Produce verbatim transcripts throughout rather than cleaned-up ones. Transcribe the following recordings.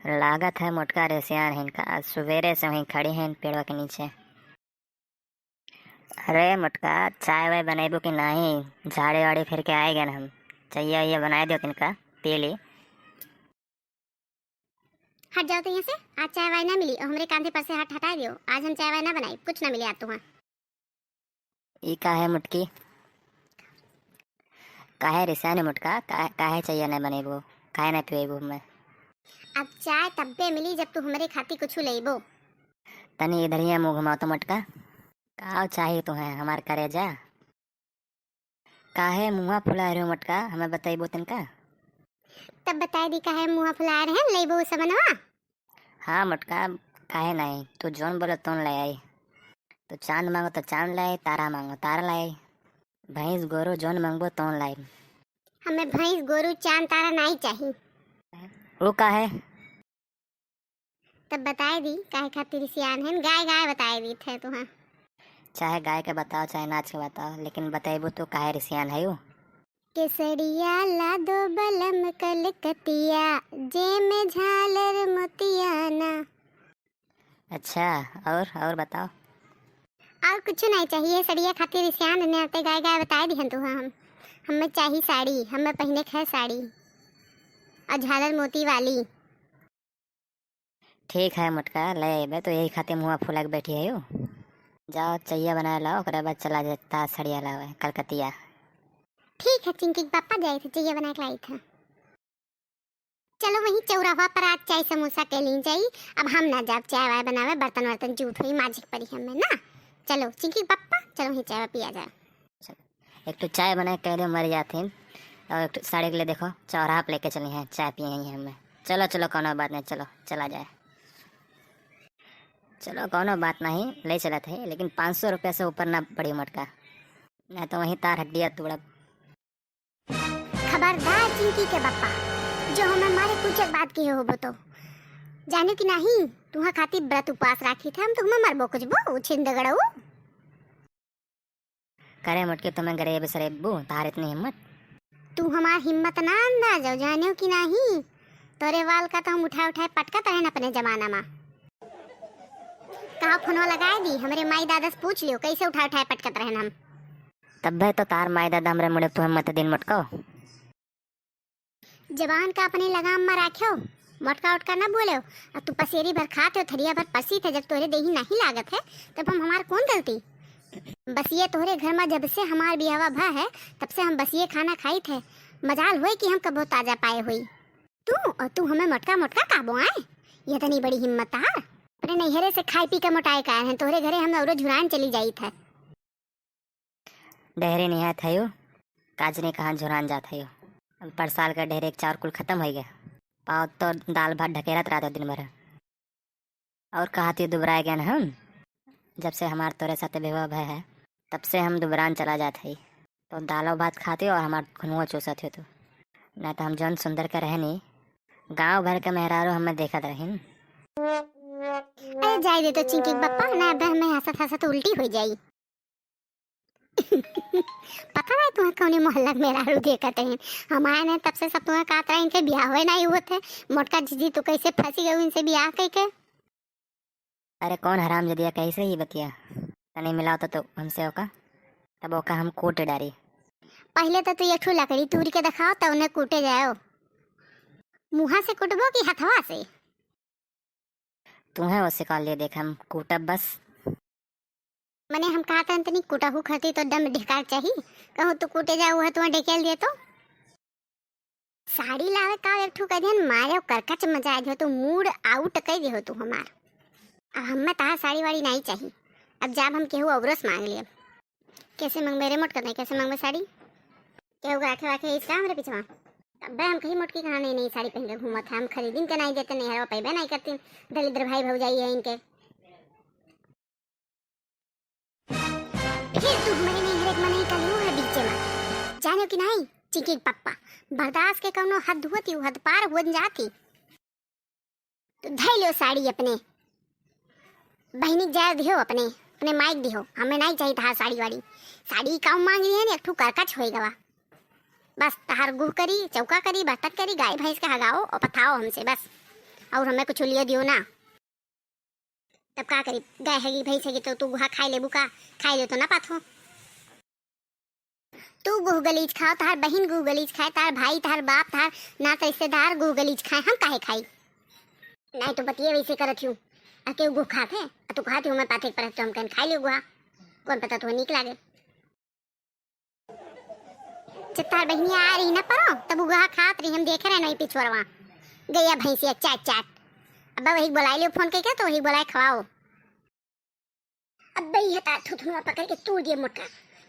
लागत है मोटका रिसियान है इनका, आज सुबेरे से वहीं खड़ी हैं पेड़वा के नीचे। अरे मोटका, चाय वाय बनैबू कि नाहीं? झाड़ी वाड़ी फिर के आए गए हम, चाय वाय बनाए दियो तिनका, पी ली। हट जाओ तो यहाँ से, आज चाय वाय ना मिली और हमरे कांधे पर से हाथ हटा दियो। आज हम चाय वाय ना बनाई, कुछ ना मिली आज तुहाँ। ई का है मोटकी? काहे रिसाने मोटका? का-, काहे चाय ना बनेबो? काहे ना पिएबो हमें? अब चाय तब्बे मिली जब तू हमरे खातिर कुछ लेबो। तनी इधरिया मुँह घुमाओ तो मोटका। का चाही तुहें हमार करेजा? काहे मुँहा फुला रहे हो मोटका? हमें बतैबो तनका। तब बताए दी काहे मुँहा फुला रहे हैं, लेबो उ सबनवा? हाँ मोटका, काहे नाहीं, तू जौन बोलो तौन ले आई। तू चांद मांगो तो चांद ले आई, तारा मांगो तारा ले आई, भैंस गोरू जौन मांगबो तौन लाई। हमें भैंस गोरू चांद तारा नाहीं चाही। वो काहे? तब बताए दी काहे खातिर रिसियान है, गाय गाय बताए दी थे तुहाँ। चाहे गाय के बताओ चाहे नाच के बताओ, लेकिन बतैबू तू काहे रिसियान है? केसरिया ला दो बलम कलकतिया, जे में झालर मोतिया ना। अच्छा, और, और बताओ। और कुछ नहीं चाहिए, सड़िया खातिर रिसियान ने आते गाय गाय बताए दिहन तू हम। हमें चाही साड़ी, हमें पहने के है साड़ी और झालर मोती वाली। ठीक है मोटका, ले अइबे तो यही खातिर मुँह फुला के बैठी है यू। जाओ चैया बनाए लाओ, ओकरे बाद चला जाता सड़िया लावे कलकतिया। ठीक है चिंकी के पापा, जाए थे चैया बनाए के लाई था। चलो वहीं चौराहा पर आज चाय समोसा के लीन जाई। अब हम ना जाब चाय वाय बनावे, बर्तन वर्तन जूठ होई, माजे के पड़ी हमें ना। चलो चिंकी के पापा, चलो वहीं चाय वाय पिया जाए। एक ठो चाय बनाए के दे, मर जाथिन। और एक ठो साड़ी के लिए देखो, चौराहा पे लेके चली हैं, चाय पिए ही हमें। चलो, चलो, कोनो बात नहीं, चलो, चला जाए। चलो, कोनो बात नहीं, ले चलत है, लेकिन पाँच सौ रुपया से ऊपर ना पड़ी मोटका, नहीं तो वहीं तार हड्डिया तोड़ब। खबरदार चिंकी के बप्पा, जो हमें मारे कुछ एक बात किहे होबो तो। जाने कि नहीं, तुहा खातिर व्रत उपास राखी थे हम, तो हमें मरबो कुछ बो, छिंदगड़ऊ। करे मोटकी, तुम्हें गरीब सरेबू, तार इतनी हिम्मत? तू हमार हिम्मत ना अंदाज हो, जानियो कि नाही? तोरे वाल का तो हम उठाए उठाए पटकत रहन अपने जमाना मा। कहा फोनवा लगाए दी, हमरे माई दादा से पूछ लियो, कैसे उठाए उठाए पटकत रहन हम। तब्बे तो तार माई दादा हमरे मुड़े तुम्हें मत दिन मोटको। जबान का अपने लगाम मा राख्यो, मोटका ओटका ना बोल्यो। अब तू पसेरी भर खात हो, थरिया भर पसीत है, जब तोरे देही नहीं लागत है, तब हम हमार कौन गलती? बसिए तोहरे घर मा जब से हमार बियाहवा भा है, तब से हम बसिए खाना खाइत है। मजाल होए कि हम कबो ताजा पाए होई। तू और तू हमें मोटका मोटका कहबो आए? ये तनी बड़ी हिम्मत तार। अपने नैहरे से खाए पी के मोटाए का है, तोहरे घरे हम औरो झुरान चली जाइत है। डेहरी निहाय थयो, काज ने कहाँ झुरान जात हयो। अब परसाल के डेहरी के चाउर कुल खतम होइ गए। पाव तो दाल भात ढकेरत रहत हो दिन भर। और कहा तू दुबराए गए हम, जब से हमार तोरे साथे बेवा भय है, तब से हम दुबरान चला जात हई। तो दालो भात खाती और हमार खुनुआ चूसत हो तू। ना तो हम जौन सुंदर के रहनी, गांव भर के मेहरारू हमें देखत रहिन। अरे जाए दे तो चिंकी के बप्पा, ना अब हमें हंसत हंसत उल्टी हो जाई। पता नहीं तुम्हें कौने मोहल्ला में मेहरारू देखत हैं। हम आए नहीं तब से सब तुम्हें कहत रहे, इनके ब्याह होए नहीं हुए थे। मोटका जीजी तू कैसे फंसी गई इनसे ब्याह कह के। अरे कौन हराम जदिया कैसे ही बतिया, तनी मिलाओ तो, तो हमसे ओका, तब ओका हम कूट डारी। पहले तो तू एक ठो लकड़ी तूर के दिखाओ तब उन्हें कूटे जाओ। मुँहा से कुटबो कि हथवा से? तुम्हें वो सिखा लिए देख हम कूटब बस। मने हम कहा था तनी कुटहू खरती तो दम ढेकार चाही। कहूँ तू कूटे जा, वह तुम्हें ढकेल दिए तो। साड़ी लावे का एक ठू कह दिहन, मारे करकच मजा आ दियो, तू मूड आउट कर दियो तू हमार। अब हमें तहार साड़ी वाड़ी नहीं चाही। अब जाब हम केहू औरस मांग लियब। कैसे मंगबे रे मोटका, नहीं कैसे मंगबे साड़ी? केहू के राखे वाखे इसका हमरे पिछवा। अबे हम कहीं मोटकी कहाँ नई नई साड़ी पहन के घूमत है, हम खरीदिन के नहीं देते, नहीं हरवा पैबे नहीं करतीन। दलिद्र भाई भौजाई है इनके। फिर तू हमरे नैहरे के मनई का लेहू है बीचे में। जानो कि नहीं, चिकी के पप्पा, बर्दाश्त के कौनो हद हुआ थी, हद पार हुआ जाती। तो धई लियो साड़ी अपने बहिनी के जाए दिहो, अपने, अपने माइक दिहो, हमें नहीं चाहिए तहार साड़ी वाड़ी। साड़ी काऊ मांग रही है ना, एक ठू करकच होई गवा। बस तहार गुह करी, चौका करी, बर्तन करी, गाय भैंस के हगाओ और पथाओ हमसे बस। और हमें कुछ लियो दियो ना। तब का करी, गाय हैगी, भैंस हैगी, तो तू गुहा खाई लेबू का? खाई ले तो ना पाथो। तू गुह गलीज खाओ, तहार बहिन गुह गलीज खाए, तहार भाई, तहार बाप, तहार नात रिश्तेदार गुह गलीज खाए, हम काहे खाई? नहीं तो बतिये वैसे करत हूँ। आ केहू गुह खात है, आ तू कहत हूँ मैं पाथे के परत, तो हम कहन खाई लियो गुहा। कौन पता तो नीक लागे। जब तहार बहिनिया आ रही ना परो, तब उ गुहा खात रही, हम देखे रहे नहीं पिछुअरवा। गैया भैंसिया चाट चाट। अब वही बोलाई लियो फोन करके, तो वही बोलाए खवाओ। अब ये तार थुथुनुआ पकड़ के तूर दिए मोटका,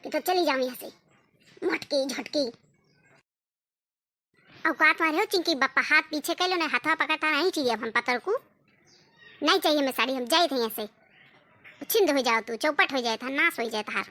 कि तो चली जाऊँ यहाँ से। मोटकी झटकी। औकात मारे हो चिंकी बप्पा, हाथ पीछे कर लो, नहीं हाथवा पकड़ता नहीं चाहिए अब हम पतर को। नहीं चाहिए मैं साड़ी, हम जाए थे यहाँ से। छिंद हो जाओ तू, चौपट हो जाए था, नाश हो जाए था।